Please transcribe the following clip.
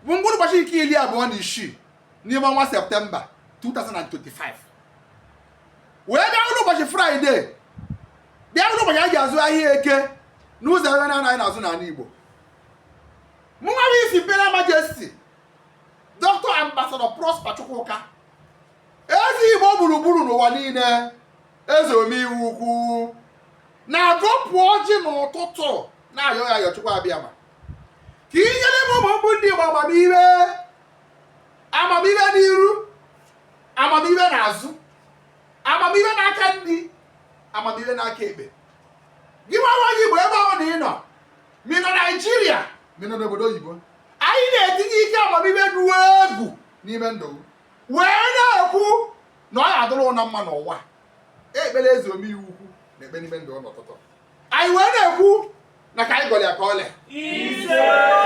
Bụ mkpụrụ ụbọchị nke 26 n'ime ọnwa Septemba 2025, wee bịa bụrụ ụbọchị Fraịde, bịa bụrụ ụbọchị anyị ji azụ ahịa Eke n'ụzọ ebe na anyị na-azụ n'ala Igbo. Mụnwa bụ His Imperial Majesty Dr. Ambassador Prosper Chukwuka, eze Igbo gburugburu n'ụwa niile, eze omeiwu ukwu, na-agọpụ ọjị n'ụtụtụ, na-ayọ ya ayọ Chukwu Abịama ka inyere m ụmụ mbụ ndị Igbo amamihe, amamihe n'iru, amamihe n'azụ, amamihe n'aka nri, amamihe n'aka ekpe. Gị nwa onye Igbo, ebe ọ na ị nọ, ma ị nọ Naijiria, ma ị nọ n'obodo oyibo, anyị na-etinye ike amamihe ruo egwu n'ime ndụ wee na-ekwu na ọ ya-adụrụ na mma n'ụwa. Ekpere eze omeiwu ukwu na-ekpe n'ime ndụ n'ụtụtụ, anyị wee na-ekwu na ka anyị gọrọ ya ka ọlị. Ise.